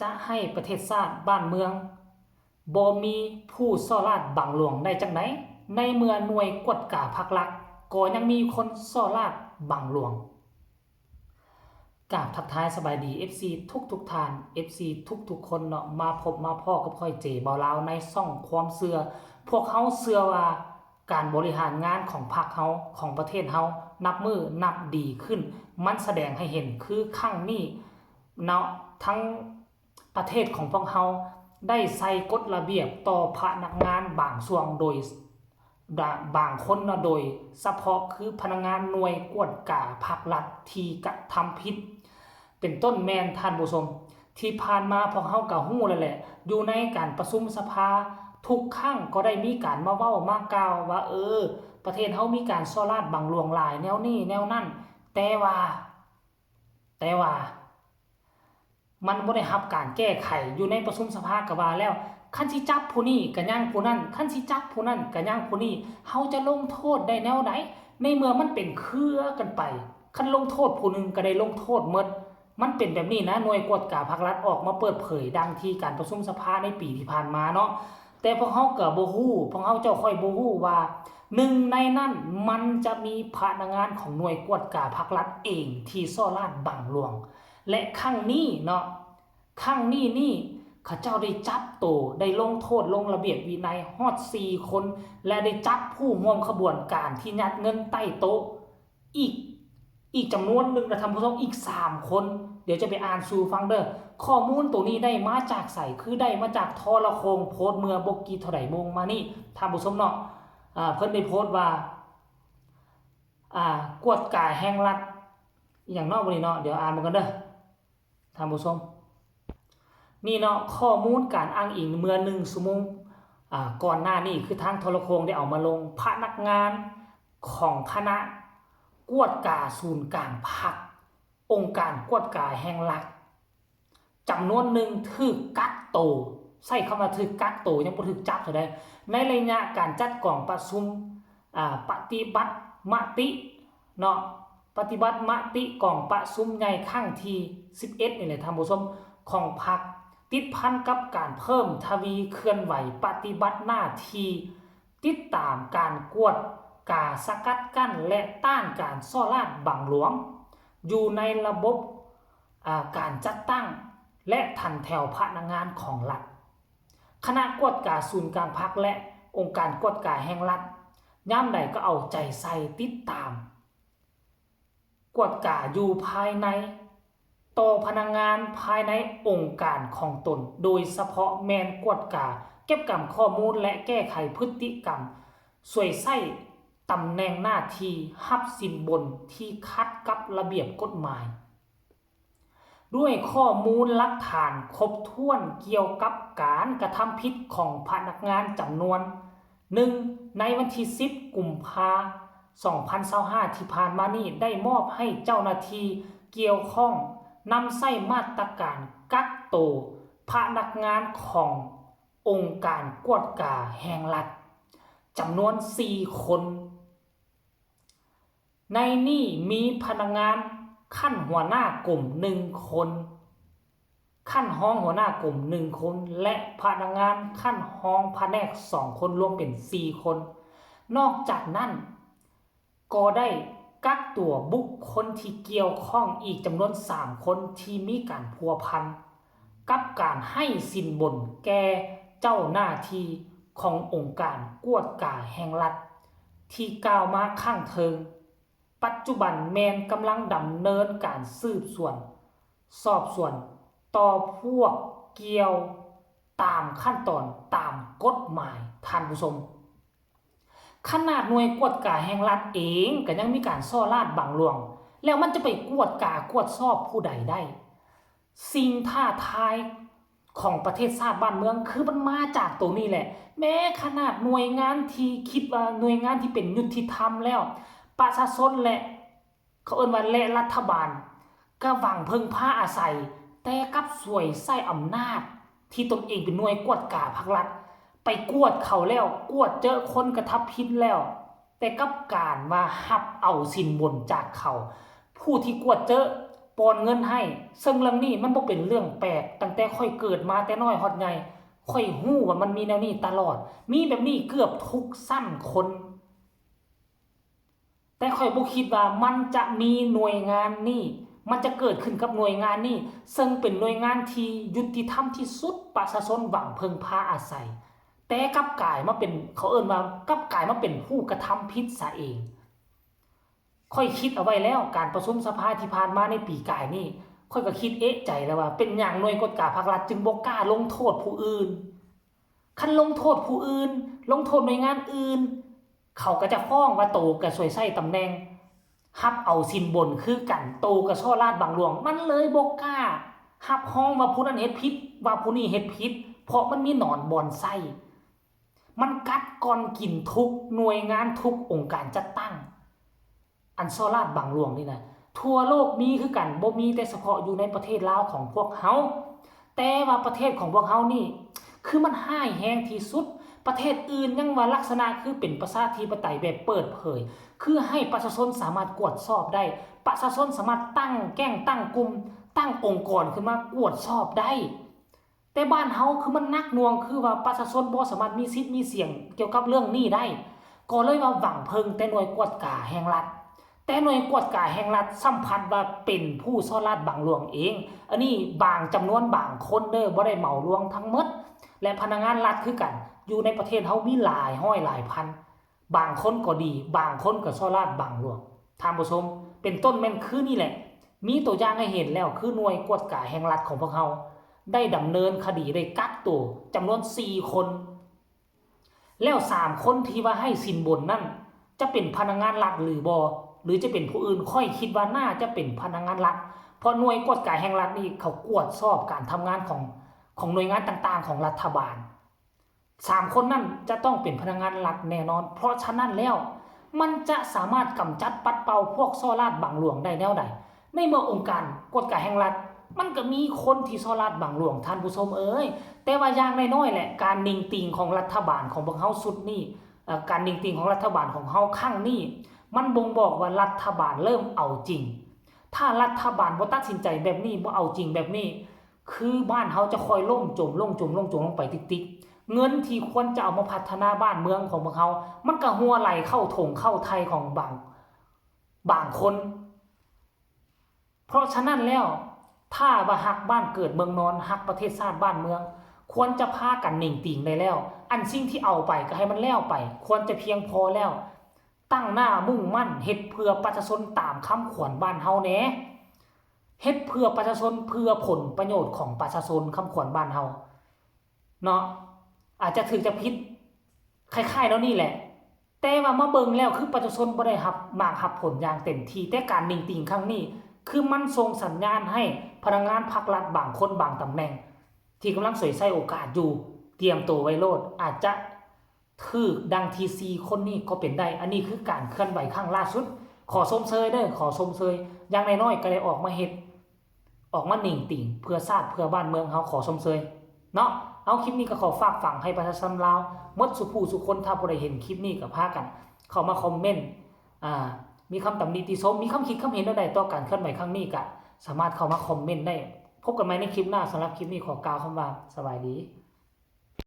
ຈະໃຫ້ປະເທດຊາດບ້ານເມືອງບໍ່ມີຜູ້ສໍ້ລາດບັງຫຼວງໄດ້ຈັ່ງໃດ ໃນເມື່ອໜ່ວຍກວດກາພັກລັດກໍຍັງມີຄົນສໍ້ລາດບັງຫຼວງ. ກາບທັກທາຍສະບາຍດີ ເອັຟຊີ ທຸກໆທ່ານ ເອັຟຊີ ທຸກໆຄົນເນາະ ມາພົບມາພໍ້ກັບຂ້ອຍ ເຈ ເບົາລາວ ໃນຊ່ອງຄວາມເຊື່ອ. ພວກເຮົາເຊື່ອວ່າ ການບໍລິຫານງານຂອງພັກເຮົາ ຂອງປະເທດເຮົາ ນັບມື້ນັບດີຂຶ້ນ. ມັນສະແດງໃຫ້ເຫັນຄືຄັ້ງນີ້ເນາະ ທັງປະເທດຂອງພວກເຮົາໄດ້ໃສ່ກົດລະບຽບຕໍ່ພະນັກງານບາງຊ່ວງໂດຍ ບາງຄົນເນາະ ໂດຍສະເພາະຄືພະນັກງານໜ່ວຍກວດກາພັກລັດທີ່ກະທຳຜິດ ເປັນຕົ້ນແມ່ນ ທ່ານຜູ້ຊົມ ທີ່ຜ່ານມາພວກເຮົາກະຮູ້ແລ້ວແຫຼະ ຢູ່ໃນການປະຊຸມສະພາ ທຸກຄັ້ງກໍໄດ້ມີການມາເວົ້າມາກ່າວວ່າ ເອີ ປະເທດເຮົາມີການສໍ້ລາດບັງຫຼວງຫຼາຍແນວນີ້ແນວນັ້ນ ແຕ່ວ່າ ແຕ່ວ່າ ມັນບໍ່ໄດ້ຮັບການແກ້ໄຂ ຢູ່ໃນປະຊຸມສະພາກະວ່າແລ້ວ ຄັນຊິຈັບຜູ້ນີ້ກະຍັງຜູ້ນັ້ນ ຄັນຊິຈັບຜູ້ນັ້ນກະຍັງຜູ້ນີ້ ເຮົາຈະລົງໂທດໄດ້ແນວໃດ ໃນເມື່ອມັນເປັນເຄືອກັນໄປ ຄັນລົງໂທດຜູ້ໜຶ່ງກະໄດ້ລົງໂທດໝົດ. ມັນເປັນແບບນີ້ນະ ໜ່ວຍກວດກາພັກລັດອອກມາເປີດເຜີຍ ດັ່ງທີ່ການປະຊຸມສະພາໃນປີທີ່ຜ່ານມາເນາະ ແຕ່ພວກເຮົາກະບໍ່ຮູ້ ພວກເຮົາເຈົ້າຂ້ອຍບໍ່ຮູ້ວ່າ ໜຶ່ງໃນນັ້ນມັນຈະມີພະນັກງານຂອງໜ່ວຍກວດກາພັກລັດເອງທີ່ສໍ້ລາດບັງຫຼວງ ແລະ ຄັ້ງນີ້ເນາະ ຄັ້ງນີ້ນີ້ ເຂົາເຈົ້າໄດ້ຈັບໂຕ ໄດ້ລົງໂທດ ລົງລະບຽບວິໄນຮອດສີ່ຄົນ ແລະ ໄດ້ຈັບຜູ້ຮ່ວມຂະບວນການທີ່ຍັດເງິນໃຕ້ໂຕະອີກ ອີກຈຳນວນໜຶ່ງນະທ່ານຜູ້ຊົມ ອີກສາມຄົນ. ດຽວຈະໄປອ່ານສູ່ຟັງເດີ. ຂໍ້ມູນໂຕນີ້ໄດ້ມາຈາກໃສ? ຄືໄດ້ມາຈາກໂທລະໂຄ່ງໂພສເມື່ອບໍ່ກີ່ເທົ່າໃດໂມງມານີ້ ທ່ານຜູ້ຊົມເນາະ. ອາ ເພິ່ນໄດ້ໂພສວ່າ ອາ ກວດກາແຫ່ງລັດ ອີ່ຫຍັງເນາະ ມື້ນີ້ເນາະ ດຽວອ່ານເບິ່ງກັນເດີ ທ່ານຜູ້ຊົມ. ນີ້ເນາະ ຂໍ້ມູນການອ້າງອີງເມື່ອໜຶ່ງຊົ່ວໂມງ ອາ ກ່ອນໜ້ານີ້ ຄືທາງໂທລະໂຄ່ງໄດ້ເອົາມາລົງ ພະນັກງານຂອງຄະນະກວດກາສູນກາງພັກ ອົງການກວດກາແຫ່ງລັດ ຈຳນວນໜຶ່ງຖືກກັກໂຕ ໃຊ້ຄຳວ່າຖືກກັກໂຕ ຍັງບໍ່ຖືກຈັບເທື່ອໃດ ໃນໄລຍະການຈັດກອງປະຊຸມ ອາ ປະຕິບັດມະຕິເນາະ ປະຕິບັດມະຕິກອງປະຊຸມໃຫຍ່ຄັ້ງທີສິບເອັດນີ້ແຫຼະທ່ານຜູ້ຊົມ ຂອງພັກ ຕິດພັນກັບການເພີ່ມທະວີເຄື່ອນໄຫວປະຕິບັດໜ້າທີ່ ຕິດຕາມການກວດກາສະກັດກັ້ນ ແລະ ຕ້ານການສໍ້ລາດບັງຫຼວງ ຢູ່ໃນລະບົບ ອາ ການຈັດຕັ້ງ ແລະ ຖັນແຖວພະນັກງານຂອງລັດ. ຄະນະກວດກາສູນກາງພັກ ແລະ ອົງການກວດກາແຫ່ງລັດ ຍາມໃດກໍເອົາໃຈໃສ່ຕິດຕາມ ກວດກາຢູ່ພາຍໃນ ຕໍ່ພະນັກງານພາຍໃນອົງການຂອງຕົນ, ໂດຍສະເພາະແມ່ນກວດກາ, ເກັບກຳຂໍ້ມູນ ແລະ ແກ້ໄຂພຶດຕິກຳສວຍໃຊ້ຕຳແໜ່ງໜ້າທີ່, ຮັບສິນບົນທີ່ຂັດກັບລະບຽບກົດໝາຍ. ດ້ວຍຂໍ້ມູນຫຼັກຖານຄົບຖ້ວນກ່ຽວກັບການກະທຳຜິດຂອງພະນັກງານຈຳນວນໜຶ່ງ, ໃນວັນທີສິບ ກຸມພາ ສອງພັນຊາວຫ້າ ທີ່ຜ່ານມານີ້ ໄດ້ມອບໃຫ້ເຈົ້າໜ້າທີ່ກ່ຽວຂ້ອງນຳໃຊ້ມາດຕະການກັກໂຕພະນັກງານຂອງອົງການກວດກາແຫ່ງລັດ ຈຳນວນສີ່ຄົນ. ໃນນີ້ມີພະນັກງານຂັ້ນຫົວໜ້າກົມໜຶ່ງຄົນ, ຂັ້ນຮອງຫົວໜ້າກົມໜຶ່ງຄົນ ແລະ ພະນັກງານຂັ້ນຮອງພະແນກສອງຄົນ, ລວມເປັນສີ່ຄົນ. ນອກຈາກນັ້ນ ກໍໄດ້ກັກຕົວບຸກຄົນທີ່ກ່ຽວຂ້ອງອີກຈຳນວນສາມຄົນ ທີ່ມີການພົວພັນກັບການໃຫ້ສິນບົນແກ່ເຈົ້າໜ້າທີ່ຂອງອົງການກວດກາແຫ່ງລັດ ທີ່ກ່າວມາຂ້າງເທິງ. ປັດຈຸບັນແມ່ນກຳລັງດຳເນີນການສືບສວນ ສອບສວນຕໍ່ພວກກ່ຽວຕາມຂັ້ນຕອນຕາມກົດໝາຍ, ທ່ານຜູ້ຊົມ. ຂະໜາດໜ່ວຍກວດກາແຫ່ງລັດເອງກໍຍັງມີການສໍ້ລາດບັງຫຼວງ, ແລ້ວມັນຈະໄປກວດກາກວດສອບຜູ້ໃດໄດ້? ສິ່ງທ້າທາຍຂອງປະເທດຊາດບ້ານເມືອງ ຄືມັນມາຈາກໂຕນີ້ແຫຼະ. ແມ້ຂະໜາດໜ່ວຍງານທີ່ຄິດວ່າໜ່ວຍງານທີ່ເປັນຍຸດຕິທຳແລ້ວ, ປະຊາຊົນ ແລະ ເຂົາເອີ້ນວ່າ ແລະ ລັດຖະບານ ກໍຫວັງເພິ່ງພາອາໄສ, ແຕ່ກັບສວຍໃຊ້ອຳນາດທີ່ຕົນເອງເປັນໜ່ວຍກວດກາພັກລັດ ໄປກວດເຂົາແລ້ວ, ກວດເຈີຄົນກະທຳຜິດແລ້ວ, ແຕ່ກັບການວ່າຮັບເອົາສິນບົນຈາກເຂົາ. ຜູ້ທີ່ກວດເຈີ ປ່ອນເງິນໃຫ້. ເຊິ່ງເລື່ອງນີ້ມັນບໍ່ເປັນເລື່ອງແປກ, ຕັ້ງແຕ່ຂ້ອຍເກີດມາແຕ່ນ້ອຍຮອດໃຫຍ່ ຂ້ອຍຮູ້ວ່າມັນມີແນວນີ້ຕະຫຼອດ, ມີແບບນີ້ເກືອບທຸກຊັ້ນຄົນ. ແຕ່ຂ້ອຍບໍ່ຄິດວ່າມັນຈະມີໜ່ວຍງານນີ້, ມັນຈະເກີດຂຶ້ນກັບໜ່ວຍງານນີ້, ເຊິ່ງເປັນໜ່ວຍງານທີ່ຍຸຕິທຳທີ່ສຸດ, ປະຊາຊົນຫວັງເພິ່ງພາອາໄສ, ແຕ່ກັບກາຍມາເປັນ, ເຂົາເອີ້ນວ່າ ກັບກາຍມາເປັນຜູ້ກະທຳຜິດຊະເອງ. ຂ້ອຍຄິດເອົາໄວ້ແລ້ວ, ການປະຊຸມສະພາທີ່ຜ່ານມາໃນປີກາຍນີ້, ຂ້ອຍກໍຄິດເອະໃຈແລ້ວວ່າ ເປັນຫຍັງໜ່ວຍກວດກາພາກລັດຈຶ່ງບໍ່ກ້າລົງໂທດຜູ້ອື່ນ? ຄັນລົງໂທດຜູ້ອື່ນ, ລົງໂທດໜ່ວຍງານອື່ນ, ເຂົາກໍຈະຟ້ອງວ່າໂຕກໍສວຍໃຊ້ຕຳແໜ່ງ, ຮັບເອົາສິນບົນຄືກັນ, ໂຕກໍສໍ້ລາດບັງຫຼວງ, ມັນເລີຍບໍ່ກ້າຮັບຮອງວ່າຜູ້ນັ້ນເຮັດຜິດ, ວ່າຜູ້ນີ້ເຮັດຜິດ, ເພາະມັນມີໜອນບ່ອນໃຊ້. ມັນກັດກ່ອນກິນທຸກໜ່ວຍງານ, ທຸກອົງການຈັດຕັ້ງ ອັນສໍ້ລາດບັງຫຼວງນີ້ນະ. ທົ່ວໂລກມີຄືກັນ, ບໍ່ມີແຕ່ສະເພາະຢູ່ໃນປະເທດລາວຂອງພວກເຮົາ, ແຕ່ວ່າປະເທດຂອງພວກເຮົານີ້ ຄືມັນຮ້າຍແຮງທີ່ສຸດ. ປະເທດອື່ນຍັງວ່າລັກສະນະຄືເປັນປະຊາທິປະໄຕແບບເປີດເຜີຍ, ຄືໃຫ້ປະຊາຊົນສາມາດກວດສອບໄດ້, ປະຊາຊົນສາມາດຕັ້ງແກ້ງ, ຕັ້ງກຸ່ມ, ຕັ້ງອົງກອນຂຶ້ນມາກວດສອບໄດ້. ແຕ່ບ້ານເຮົາຄືມັນໜັກໜ່ວງ, ຄືວ່າປະຊາຊົນບໍ່ສາມາດມີສິດມີສຽງກ່ຽວກັບເລື່ອງນີ້ໄດ້, ກໍເລີຍວ່າຫວັງເພິ່ງແຕ່ໜ່ວຍກວດກາແຫ່ງລັດ. ແຕ່ໜ່ວຍກວດກາແຫ່ງລັດສຳພັດວ່າເປັນຜູ້ສໍ້ລາດບັງຫຼວງເອງ. ອັນນີ້ບາງຈຳນວນບາງຄົນເດີ້, ບໍ່ໄດ້ເໝົາລວມທັງໝົດ. ແລະ ພະນັກງານລັດຄືກັນ, ຢູ່ໃນປະເທດເຮົາມີຫຼາຍຮ້ອຍຫຼາຍພັນ. ບາງຄົນກໍດີ, ບາງຄົນກໍສໍ້ລາດບັງຫຼວງ. ທ່ານຜູ້ຊົມ, ເປັນຕົ້ນແມ່ນຄືນີ້ແຫຼະ, ມີຕົວຢ່າງໃຫ້ເຫັນແລ້ວ, ຄືໜ່ວຍກວດກາແຫ່ງລັດຂອງພວກເຮົາ ໄດ້ດຳເນີນຄະດີ, ໄດ້ກັກໂຕຈຳນວນສີ່ຄົນ, ແລ້ວສາມຄົນທີ່ວ່າໃຫ້ສິນບົນນັ້ນ ຈະເປັນພະນັກງານລັດຫຼືບໍ່ ຫຼືຈະເປັນຜູ້ອື່ນ? ຂ້ອຍຄິດວ່າໜ້າຈະເປັນພະນັກງານລັດ, ເພາະໜ່ວຍກວດກາແຫ່ງລັດນີ້ ເຂົາກວດສອບການທຳງານຂອງ, ຂອງໜ່ວຍງານຕ່າງໆຂອງລັດຖະບານ. ສາມຄົນນັ້ນຈະຕ້ອງເປັນພະນັກງານລັດແນ່ນອນ. ເພາະສະນັ້ນແລ້ວ ມັນຈະສາມາດກຳຈັດປັດເປົ່າພວກສໍ້ລາດບັງຫຼວງໄດ້ແນວໃດ? ໃນເມື່ອອົງການກວດກາແຫ່ງລັດ ມັນກໍມີຄົນທີ່ສໍ້ລາດບັງຫຼວງ, ທ່ານຜູ້ຊົມເອີຍ. ແຕ່ວ່າຢ່າງນ້ອຍໆແຫຼະ, ການເໜັງຕີງຂອງລັດຖະບານຂອງພວກເຮົາຊຸດນີ້, ເອີ ການເໜັງຕີງຂອງລັດຖະບານຂອງເຮົາຄັ້ງນີ້ ມັນບົ່ງບອກວ່າລັດຖະບານເລີ່ມເອົາຈິງ. ຖ້າລັດຖະບານບໍ່ຕັດສິນໃຈແບບນີ້, ບໍ່ເອົາຈິງແບບນີ້, ຄືບ້ານເຮົາຈະຄ່ອຍລົ້ມຈົມລົງ, ຈົມລົງ, ຈົມລົງໄປຕິກໆ. ເງິນທີ່ຄວນຈະເອົາມາພັດທະນາບ້ານເມືອງຂອງພວກເຮົາ ມັນກໍຮົ່ວໄຫຼເຂົ້າຖົງເຂົ້າໄທຂອງບາງ, ບາງຄົນ. ເພາະສະນັ້ນແລ້ວ, ຖ້າວ່າຮັກບ້ານເກີດເມືອງນອນ, ຮັກປະເທດຊາດບ້ານເມືອງ, ຄວນຈະພາກັນເໜັງຕີງໄດ້ແລ້ວ. ອັນສິ່ງທີ່ເອົາໄປກໍໃຫ້ມັນແລ້ວໄປ, ຄວນຈະພຽງພໍແລ້ວ. ຕັ້ງໜ້າມຸ່ງໝັ້ນເຮັດເພື່ອປະຊາຊົນຕາມຄຳຂວັນບ້ານເຮົາແດ່. ເຮັດເພື່ອປະຊາຊົນ, ເພື່ອຜົນປະໂຫຍດຂອງປະຊາຊົນ, ຄຳຂວັນບ້ານເຮົາເນາະ. ອາດຈະຖືກຈະຜິດ ຄ້າຍໆແນວນີ້ແຫຼະ, ແຕ່ວ່າມາເບິ່ງແລ້ວ ຄືປະຊາຊົນບໍ່ໄດ້ຮັບໝາກຮັບຜົນຢ່າງເຕັມທີ່. ແຕ່ການເໜັງຕີງຄັ້ງນີ້ ຄືມັນສົ່ງສັນຍານໃຫ້ພະນັກງານພັກລັດບາງຄົນບາງຕຳແໜ່ງ ທີ່ກຳລັງສວຍໃຊ້ໂອກາດຢູ່, ຕຽມໂຕໄວ້ໂລດ, ອາດຈະ ຖືກດັ່ງທີ່ສີ່ຄົນນີ້ກໍເປັນໄດ້. ອັນນີ້ຄືການເຄື່ອນໄຫວຄັ້ງລ່າສຸດ. ຂໍຊົມເຊີຍເດີ້, ຂໍຊົມເຊີຍ. ຢ່າງນ້ອຍໆກໍໄດ້ອອກມາເຮັດ, ອອກມາເໜັງຕີງເພື່ອຊາດເພື່ອບ້ານເມືອງເຮົາ, ຂໍຊົມເຊີຍເນາະ. ເອົາ ຄລິບນີ້ກໍຂໍຝາກຝັງໃຫ້ປະຊາຊົນລາວໝົດສູ່ຜູ້ສູ່ຄົນ. ຖ້າຜູ້ໃດເຫັນຄລິບນີ້ກໍພາກັນເຂົ້າມາຄອມເມັນ, ອາ, ມີຄຳຕຳນິຕິຊົມ, ມີຄຳຄິດຄຳເຫັນແນວໃດຕໍ່ການເຄື່ອນໄຫວຄັ້ງນີ້ ກໍສາມາດເຂົ້າມາຄອມເມັນໄດ້. ພົບກັນໃໝ່ໃນຄລິບໜ້າ. ສຳລັບຄລິບນີ້ຂໍກ່າວຄຳວ່າ ສະບາຍດີ.